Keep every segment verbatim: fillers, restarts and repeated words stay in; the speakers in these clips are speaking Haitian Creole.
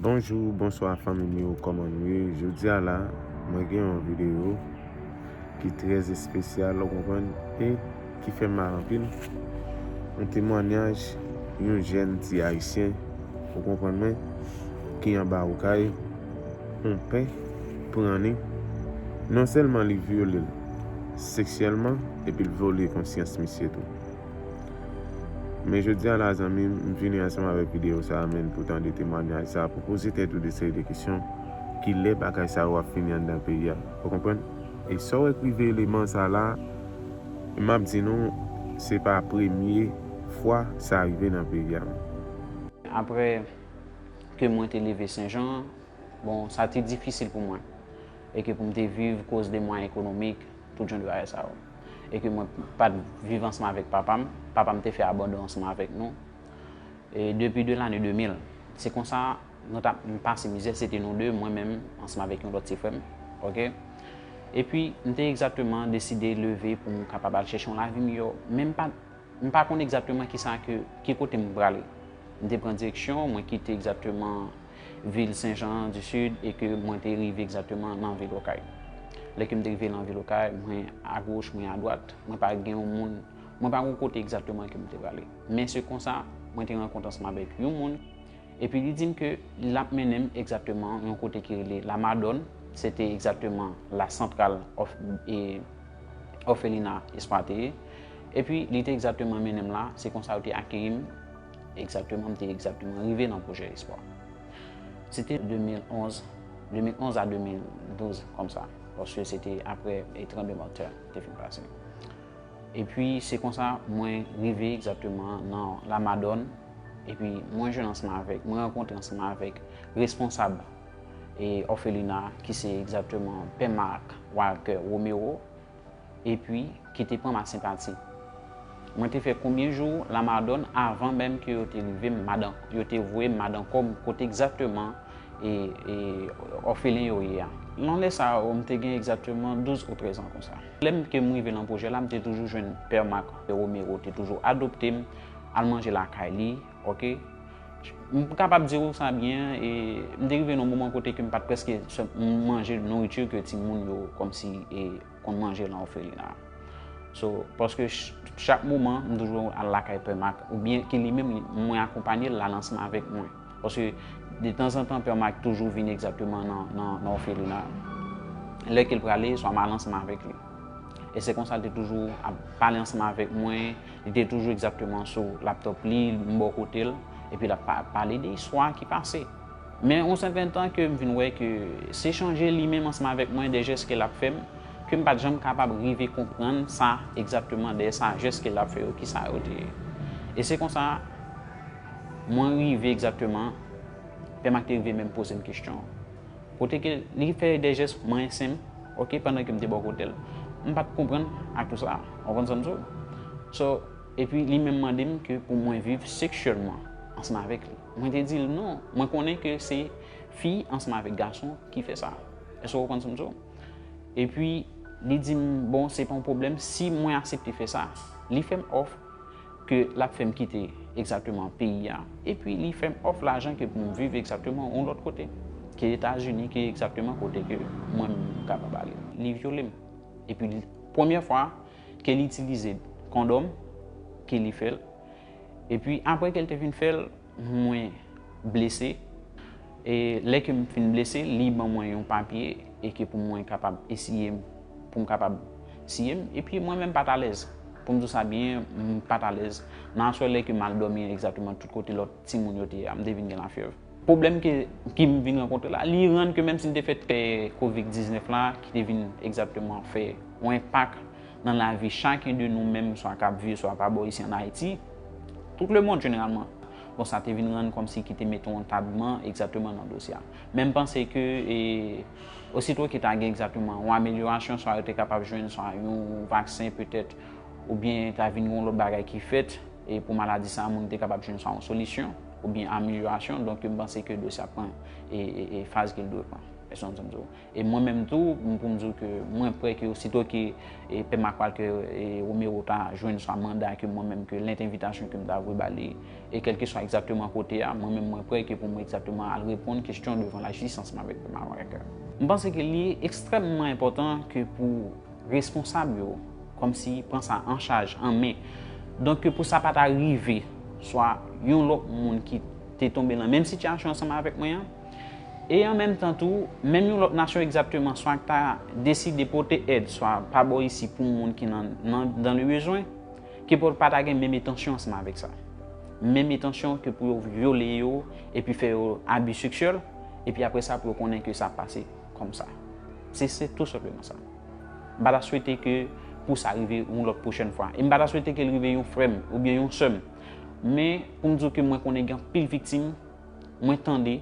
Bonjou, bonswa fanmi m yo, kòman nou ye? Jodi a la, mwen gen yon videyo ki trè espesyal, ou konprann, e ki fè m mal anpil. Yon temwanyaj yon jèn ti ayisyen, ou konprann mwen, ki anba ou kay, yon pè pran li. Non sèlman li vyole l seksyèlman, epi l vyole konsyans misye tou. Men jodi a la, zanmi m, m vini ansanm avèk videyo sa a, men pou tande temwanyaj sa a, pou poze tèt ou de seri de kesyon, kilè bagay sa yo ap fini anndan peyi a. Ou konprann? E sa w wè k rive eleman sa la, m ap di nou, se pa premye fwa sa rive nan peyi a. Apre ke mwen te leve Senjan, bon, sa te difisil pou mwen. E ke pou m te viv koz de mwayen ekonomik, tout jan de bagay sa yo. E ke mwen pa t viv ansanm avèk papa m. Papa m te fè abandon ansanm avèk nou. E depi de lane de mil, se konsa nou t ap, m pase mizè, se te nou de, mwen menm, ansanm avèk yon lòt ti frè m. Oke? Epi, m te egzakteman deside leve pou m kapab al chèche yon lavi miyò. Men m pa, m pa konn egzakteman kisa ke, ki kote m prale. M te pran direksyon, mwen kite egzakteman vil Senjan di Sid e ke mwen te rive egzakteman nan vil Okay. Lè ke m te rive nan vil Okay, mwen agoch, mwen adwat, mwen pa gen yon moun, mwen pa gen yon kote egzakteman ke m te prale. Men se konsa, mwen te rankontre ansanm avèk yon moun, epi li di m ke l ap mennen m egzakteman yon kote ki rele Lamadòn, se te egzakteman la santral òf-, e, òfelina Espwa te ye. Epi, li te egzakteman mennen m la, se konsa yo te akeyi m, egzakteman, m te egzakteman rive nan pwojè Espwa. Se te de mil onz, de mil onz a de mil douz, kòmsa, paske se te apre e tranblemanntè te fin pase. Epi, se konsa, mwen rive egzakteman nan Lamadòn, epi mwen jwenn ansanm avèk, mwen rankontre ansanm avèk responsab e òfelina, ki se egzakteman Pè Marc Walker Romero, epi ki te pran ma senpati. Mwen te fè konbyen jou Lamadòn avan menm ke yo te rive m madan, yo te voye m madan kò m kote egzakteman e, e òfelen yo ye a. Nan lè sa yo, m te gen egzakteman douz ou trèz an konsa. Lè m ke m rive nan pwojè la, m te toujou jwenn Pè Marc Romero te toujou adopte m, al manje lakay li, oke? M kapab di w sa byen, e m te rive nan yon moman kote ke m pa t prèske sè-, m manje nouriti ke timoun yo kòmsi e konn manje nan òfelina. So, paske ch-, chak moman, m toujou al lakay Pè Marc, oubyen ke li menm, li, mwen akonpanye l, l al ansanm avèk mwen. Paske, detanzantan, Pè Marc toujou vin egzakteman nan, nan, nan òfelina. Lè ke l prale, swa m al ansanm avèk li. E se konsa l te toujou ap pale ansanm avèk mwen, li te toujou egzakteman sou laptòp li, m bò kote l, epi l ap pa-, pale de istwa ki pase. Men yon sèten tan ke m vin wè ke se chanje li menm ansanm avèk mwen, de jès ke l ap fè m, ke m pa t janm kapab rive konprann sa egzakteman, de sa jès ke l ap fè yo, ki sa yo te ye. E se konsa, mwen rive egzakteman, Pè Marc te rive menm poze m kesyon. Kote ke li fè de jès mwen senp, oke, pandan ke m te bò kote l. M pa t konprann ak tou sa. Ou konprann sa m di w? So, epi li menm mande m ke pou mwen viv seksyèlman ansanm avèk li. Mwen te di l non. Mwen konnen ke se fi ansanm avèk gason ki fè sa. Èske w konprann sa m di w? Epi, li di m, bon, se pa yon pwoblèm si mwen aksepte fè sa. Li fè m òf ke l ap fè m kite egzakteman peyi a. Epi, li fè m òf lajan ke pou m viv egzakteman yon lòt kote, ke Etazini, ke egzakteman kote ke mwen menm m kapab ale. Li vyole m. Epi, li, premyè fwa ke li itilize kondòm, ke li fè l. Epi, apre ke l te fin fè l, mwen blese. E lè ke m fin blese, li ban mwen yon papye e ke pou mwen kapab esiye m, pou m kapab siye m. Epi mwen menm pa t alèz. Pou m di w sa byen, m pa t alèz. Nan aswè, lè ke m al dòmi egzakteman tout kote lòt timoun yo te ye a, m te vin gen lafyèv. Pwoblèm ke, ki m vin rankontre la, li rann ke menm si m te fèk fè kovid diznèf la, ki te vin egzakteman fè yon enpak nan lavi chaken de nou menm, swa k ap viv, swa pa bò isi ann Ayiti, tout lemonn jeneralman. Bon, sa te vin rann kòmsi ki te mete yon antadman egzakteman nan dosye a. Men m panse ke, e, osito ke ta gen egzakteman yon amelyorasyon, swa yo te kapab jwenn swa yon vaksen petèt, oubyen ta vin yon lòt bagay ki fèt, e pou maladi sa a, moun te kapab jwenn swa yon solisyon, oubyen amelyorasyon. Donk, m panse ke dosye a pran, e, e, e faz ke l dwe pran. Èske w konprann sa m di w? E mwen menm tou, m, pou m di w ke mwen prè ke osito ke, e, Pè Marc Walker, e, Romero ta jwenn swa manda ke mwen menm, ke lèt envitasyon ke m ta voye ba li, e kèlkeswa egzakteman kote a, mwen menm mwen prè ke pou mwen egzakteman al reponn kesyon devan lajistis ansanm avèk Pè Marc Walker. M panse ke li ekstrèmman enpòtan ke pou responsab yo, kòmsi pran sa an chaj, an men. Donk, ke pou sa pa ta rive, swa yon lòt moun ki te tonbe nan menm sitiyasyon ansanm avèk mwen an, e an menm tan tou, menm yon lòt nasyon egzakteman, swa ki ta deside pote èd, swa pa bò isi pou moun ki nan, nan, dans le besoin, ke pou pa ta gen menm entansyon ansanm avèk sa. Menm entansyon ke pou yo vyole yo, epi fè yo abi seksyèl, epi apre sa pou yo konnen ke sa pase kòmsa. Se, se tou senpleman sa. M pa ta swete ke pou sa rive yon lòt pwochèn fwa. E m pa ta swete ke l rive yon frè m oubyen yon sè m. Men, pou m di w ke mwen konnen gen anpil viktim, mwen tande,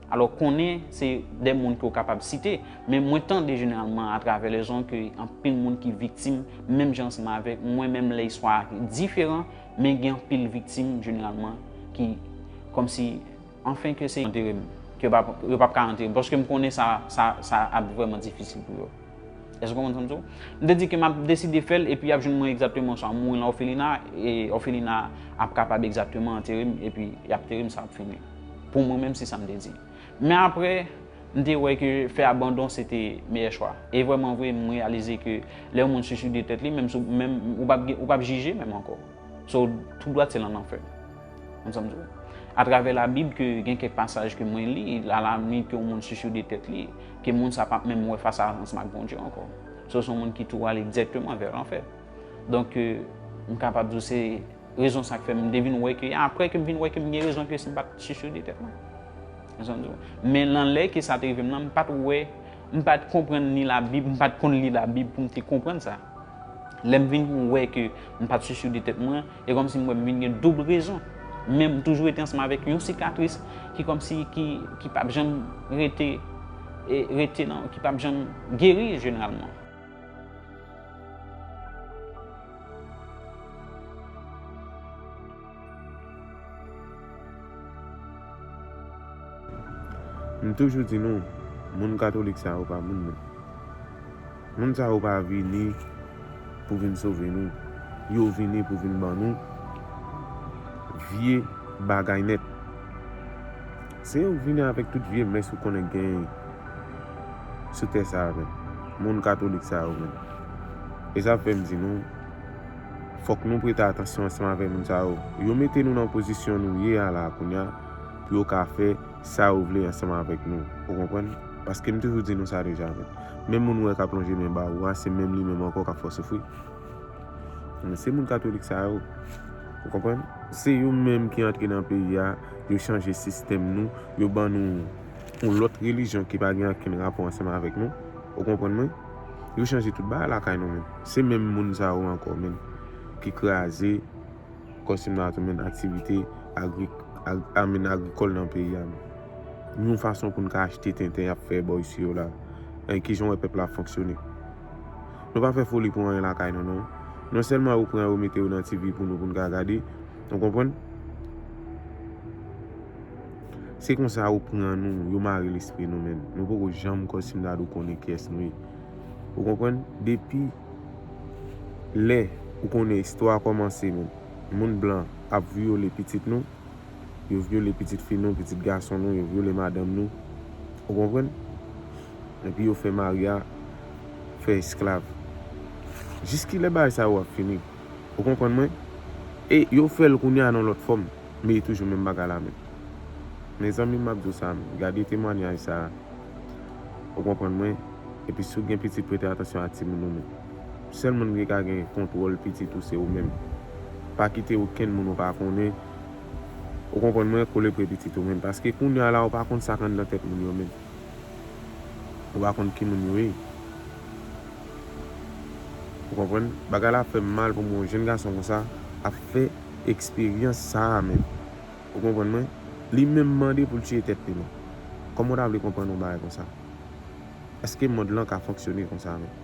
alò konnen se de moun ke w kapab site, men mwen tande jeneralman atravè lèzon ke anpil moun ki viktim, menm jan ansanm avèk mwen, menm lè istwa diferan, men gen anpil viktim jeneralman ki kòmsi anfen ke se antere m, ke yo p ap, yo p ap ka antere m, paske m konnen sa, sa, sa ap vrèman difisil pou yo. Èske w konprann sa m di w? M te di ke m ap deside fè l, epi y ap jwenn mwen egzakteman, swa m mouri nan òfelina, e òfelina ap kapab egzakteman antere m, epi y ap antere m, sa ap fini. Pou mwen menm, se sa m te di. Men apre, m te wè ke fè abandon se te meyè chwa. E vrèman vre, m reyalize ke lè yon moun siside tèt li, menm si w, menm, ou p ap gen, ou p ap jije menm ankò. So, tout dwat se lan anfè. Konn sa m di w? Atravè Labib, ke gen kèk pasaj ke mwen li, alamit ke yon moun siside tèt li, ke moun sa p ap menm wè fas a ansanm ak Bondye ankò. So, se yon moun ki tou ale dirèkteman vè lanfè. Donk, euh, m kapab di w se rezon sa k fè m te vin wè ke, apre ke m vin wè ke m gen rezon ke si m pa t siside tèt mwen. Konn sa m di w? Men nan lè ke sa te rive m nan, m pa t wè, m pa t konprann ni Labib, m pa t konn li Labib pou m te konprann sa. Lè m vin wè ke m pa t siside tèt mwen, e kòmsi m wè m vin gen doub rezon. Men m toujou rete ansanm avèk yon sikatris ki kòmsi ki, ki p ap janm rete, e, rete nan, ki p ap janm geri jeneralman. M toujou di nou, moun katolik sa yo pa moun menm. Moun sa yo pa vini pou vin sove nou. Yo vini pou vin ban nou vye bagay nèt. Se yo k vini avèk tout vye mès ou konnen k genyen sou tè sa a menm. Moun katolik sa yo menm. E sa fè m di nou, fòk nou prete atansyon ansanm avèk moun sa yo. Yo mete nou nan pozisyon nou ye a la a kounye a pou yo ka fè sa yo vle ansanm avèk nou. Ou konprann? Paske m toujou di nou sa deja menm. Menm moun ou wè k ap lonje men ba ou a, se menm li menm ankò k ap fè w soufri. Men se moun katolik sa yo. Ou konprann? Se yo menm ki antre nan peyi a, yo chanje sistèm nou, yo ban nou yon lòt relijyon ki pa gen okenn rapò ansanm avèk nou. Ou konprann mwen? Yo chanje tout bagay lakay nou menm. Se menm moun sa yo ankò menm ki kraze, kòm si m ta tou menm aktivite agri-, ag-, a menm agrikòl nan peyi a menm. Yon fason pou n ka achte tenten y ap fè bò isi yo la. En, kijan w wè pèp la ap fonksyone? Nou pa fè foli pou anyen lakay nou non. Non sèlman yo pran yo mete yo nan T V pou nou, pou n ka gade. Ou konprann? Se konsa yo pran nou, yo mare lespri nou menm. Nou poko janm kòm si m ta di w konnen kiyès nou ye. Ou konprann? Depi lè ou konnen istwa a kòmanse menm, moun blan ap vyole pitit nou, yo vyole pitit fi nou, pitit gason nou, yo vyole madanm nou. Ou konprann? Epi yo fè Maria fè esklav. Jiskilè bagay sa yo ap fini? Ou konprann mwen? E yo fè l kounye a nan lòt fòm, men e toujou menm bagay la menm. Mezanmi, m ap di w sa menm, gade temwanyaj sa a. Ou konprann mwen? Epi si w gen pitit, prete atansyon a timoun ou menm. Sèl moun ki ka gen kontwòl pitit ou se ou menm. Pa kite okenn moun ou pa konnen, ou konprann mwen, kole pre pitit ou menm. Paske kounye a la, ou pa konn sa k anndan tèt moun yo menm. Ou pa konn ki moun yo ye. Ou konprann? Bagay la fè m mal pou m wè yon jèn gason konsa ap fè eksperyans sa a menm. Ou konprann mwen? Li menm mande pou l tiye tèt li menm. Kòman w ta vle konprann yon bagay konsa? Èske mond lan ka fonksyone konsa menm?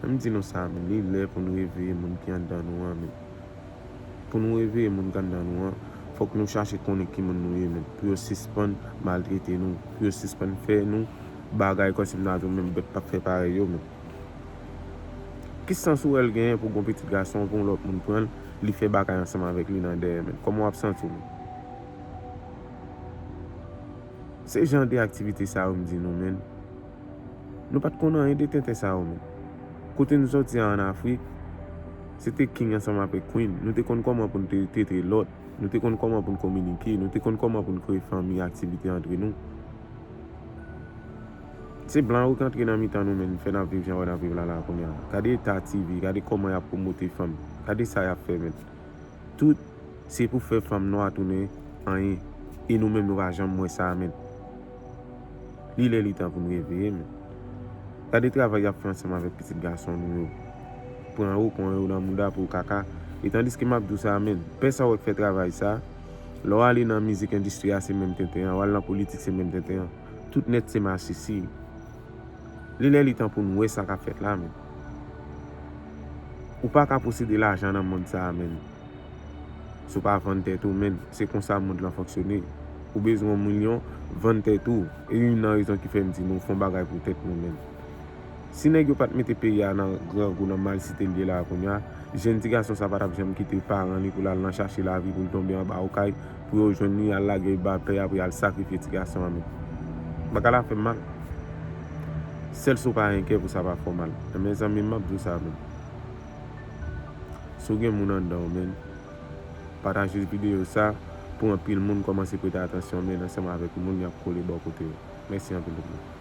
Ann di nou sa menm, li lè pou n reveye moun ki anndan nou an menm. Pou nou reveye moun k anndan nou an, Fòk nou chache konnen ki moun nou ye, men, pou yo sispann maltrete nou, pou yo sispann fè nou bagay kòmsi nou ta di menm bèt p ap fè parèy yo, men. Ki sans ou wè l genyen pou gon pitit gason, pou yon lòt moun pran l, li fè bagay ansanm avèk li nan dèyè, men? Kòman w ap santi w, men? Se jan de aktivite sa yo m di nou, men. Nou pa t konn anyen de tenten sa yo, men. Kote nou sòti a ann Afrik, se te king ansanm avèk queen. Nou te konn kòman pou n te trete lòt. Nou te konn kòman pou n kominike. Nou te konn kòman pou n kreye fanmi, aktivite antre nou. Se blan yo k antre nan mitan nou, men, fè n ap viv jan wè n ap viv la, la, kounye a. Gade eta T V, gade kòman y ap pwomote fanm. Gade sa y ap fè, men. Tout se pou fè fanm nwa tounen anyen. E nou menm, nou pa janm wè sa, men. Li lè li tan pou n reveye, men. Gade travay y ap fè ansanm avèk pitit gason nou yo. Pran yo, pran yo nan mouda pou yo kaka. E tandiske m ap di w sa, men, pè sa w wè k fè travay sa, lè w ale nan mizik endistri a, se menm tenten an. W al nan politik, se menm tenten an. Tout nèt se masisi. Li lè li tan pou n wè sa k ap fèt la, men. Ou pa ka posede lajan nan mond sa a, men. Si w pa vann tèt ou, men, se konsa mond lan fonksyone. Ou bezwen yon milyon, vann tèt ou. E youn nan rezon ki fè m di nou, fè yon bagay pou tèt nou, men. Si nèg yo pa t mete peyi a nan grangou, nan malsite l ye la a kounye a, jèn ti gason sa pa t ap janm kite paran li pou l al nan chache lavi, pou l tonbe anba yon kay, pou yo jwenn li, al lage l ba pè a, pou y al sakrifye ti gason an, men. Bagay la fè m mal. Sèl si w pa gen kè pou sa pa fè w mal. Men zanmi m, m ap di w sa, men. Si w gen moun anndan w, men, pataje videyo sa pou anpil moun kòmanse prete atansyon, men, ansanm avèk moun y ap kole bò kote yo. Mèsi anpil tout moun.